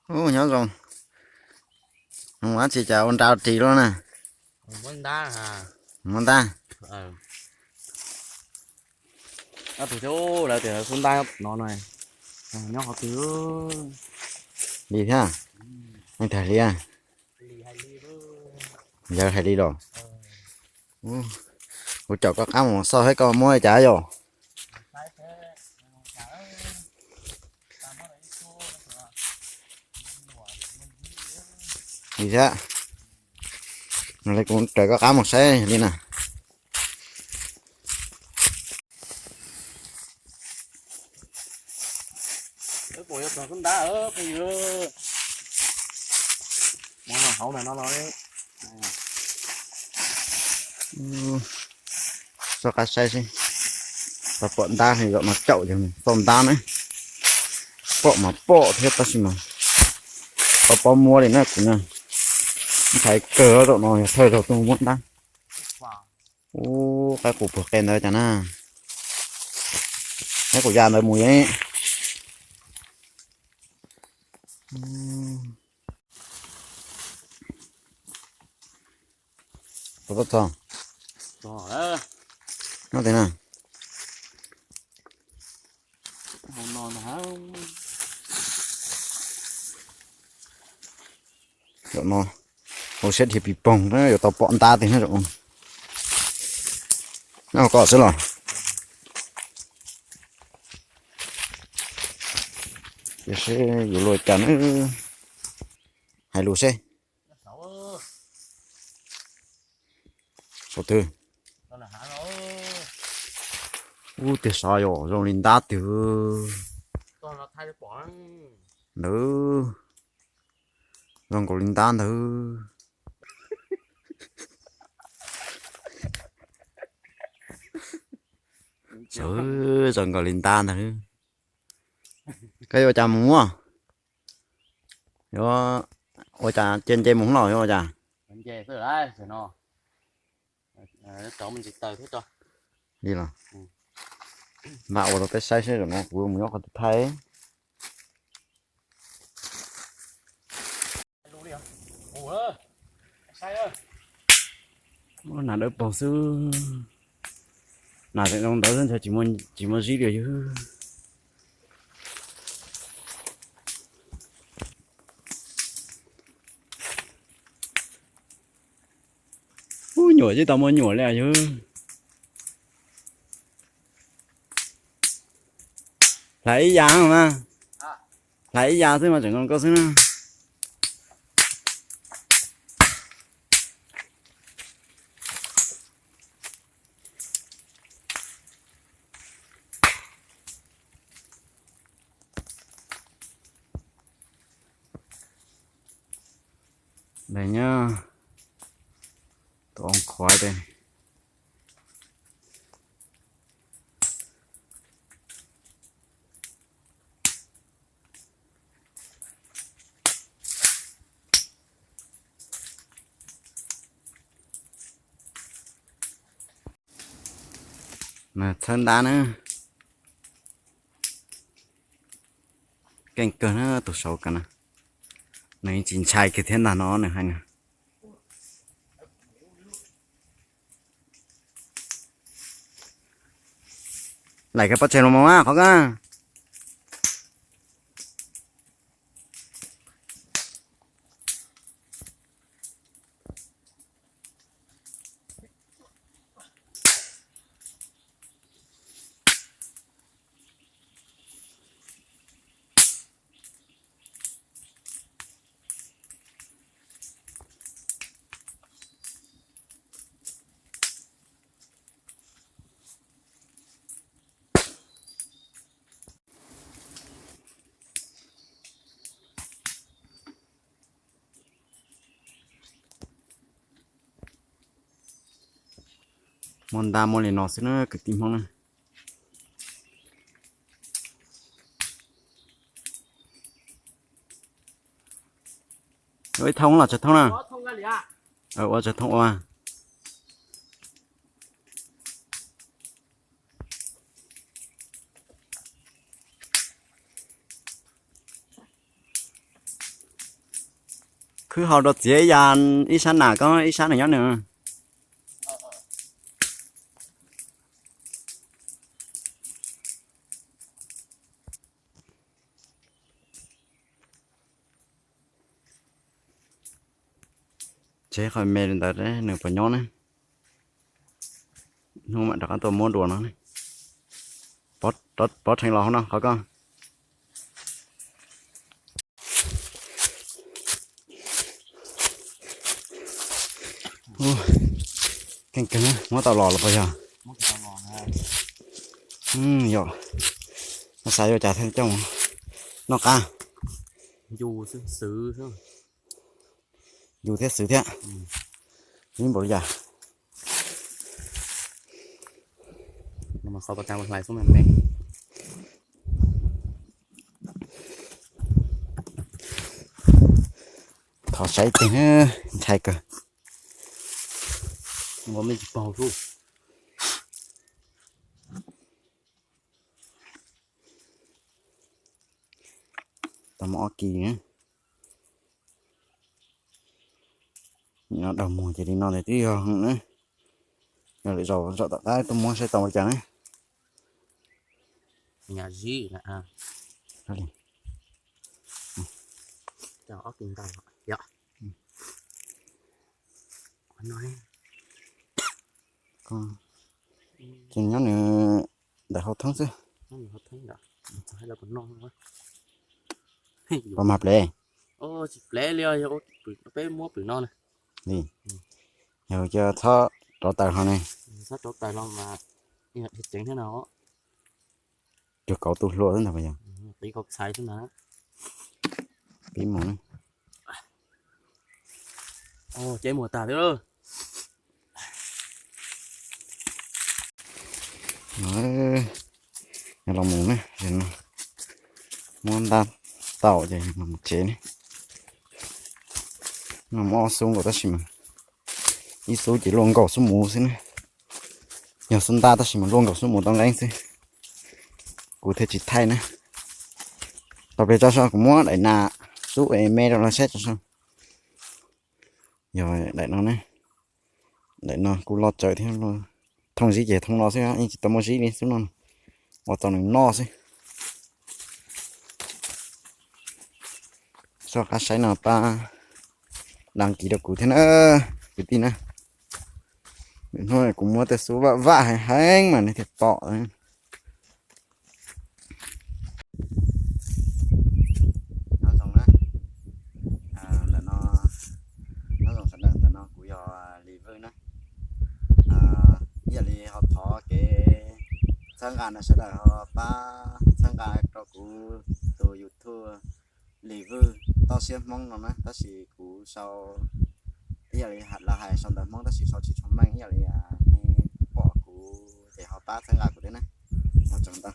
Ub, nyob zoo. Mus dab tsi cas ua nra ris luaj na? Muab ntab. Lawv tias xub ntab no nyob qhov twg li thiab? Neeg tag li. Yawg hais li los. Kuv caum koj qab mus xauj saib koj muab li cas yom. Li thiab. Kuv raws koj qab mus saib li na. Txoj qab saib seb tau pom ntab, zaum no caum yog tau ntab na. Pom mas pom thiab tab sis mas tau pob muab li na kuv na. Ntshai kawg zaum no yog thawj zaug tuaj muab ntab. Ub, qaib qus puag qe ntawd cas na. Qaib qus ya ntawd mus yeej. Tau txog no tes na. Zaum no hauv siab dhia pis poog na, yuav tau pom ntab tiag na zaum no. Nyob koj xwb los. Cia seb yuav luag cas na. Hais lus seb. Saum twg? Ub, tiag sav yom, zoo li ntab twg ntawd. Zoo nkaus li ntab ntawd. Sawv, zoo nkaus li ntab ntawd. Koj yuav ua cas mus muab? Yuav ua cas cia nce mus los yuav ua cas? Li los, npaj ua rau peb saib seb zaum no kuv mus nyob qhov twg thaij. Muab nas dawb paug xwb. Nas tseem zoo ntawd xwb ntshe tsis muaj zib li yog. Ub, nyuam tsis tau muaj nyuam li yog. Hlais ib yam mas, hlais ib yam xwb mas tseem zoo nkauj xwb na. Ntawm nyob tus oo khuav tes. Txhawb ntab na. Keej kawg na tus saud kawg na. Nws tsis ntshai kiag thiab ntag no nws hais na. Laim koj pob tsaig los mas qhov koj. Muaj ntab muaj li no xwb na kwv tij Hmoob na. Ua ib thoob los tsawg thoob na? Ua tsawg thoob ua. Wb hau rau txiav ib yam, ib sab nas koj ib sab nws nyob nws. Tsev qhov me li ntawd nws puas nyob ne? Hnub mam rov qab tuaj muab dua no. Pob rheev los hauv no qhov ko. Keej kawg, muab tau los los puas yog? Yog, xav yuav cas thiaj coj mus noj qab. Yus thiab xwv thiab. Ib npaum li cas? Qhov pas tas hlais xub me me. Thov saib ib teg, ntshai kawg. Ua me tsis paug xwb. Tau muaj ob kis na. Nim no daug muag ces li no ntawd twb yog heev na. Yog lwm zaus zaum tom qab tuaj muab saib tau li cas na. Ces nyob nws ntawm hauv thoob xwb. Pom mas plev. Li, yog cia txhob rauv taws ho ne. Txhob rauv taws los mas ceev thiab no. Cuag kauv tu hlua xwb ntag puas yog? Pib mus na. Ces mus tag li. Los mus na, muab ntab tau ces los mus tsev ne. No muab ob xub nkaus tab sis mas ib xub ces luaj nkaus xub mus xwb na. Yog xub ntab tab sis mas luaj nkaus xub mus tau nqeeb xwb. Kuv thiaj tsis thaij na. Tau pes tso so kuv muab daim nas xub me rau los saib tso so. Yog daim no ne, daim no kuj loj tsawv thiab. Thooj zib ces thooj no xwb, yeej tsis tau muaj zib li xub no, ua tau nws noj xwb. Soj qab saib no pab đăng ký rau kuv thiab na kwv tij na. Hnub kuv muab tej xub vaj vaj heev heev mas nej thiaj pom. Nyob zoo na, ntawm no, nyob zoo sawv daws, ntawm no kuv yog Lis Vwj na. Ib yam li ho thov kev txhawb nqa na, sawv daws ho pab txhawb nqa rau kuv tus YouTube Lis Vwj toj siab Hmoob no na, tab sis kuv sau ib yam li lawv hais sau ntawv Hmoob tab sis sau tsis tshua meej, ib yam li nej pom kuv ces ho pab txhawb nqa kuv thiab na. Ua tsaug ntau.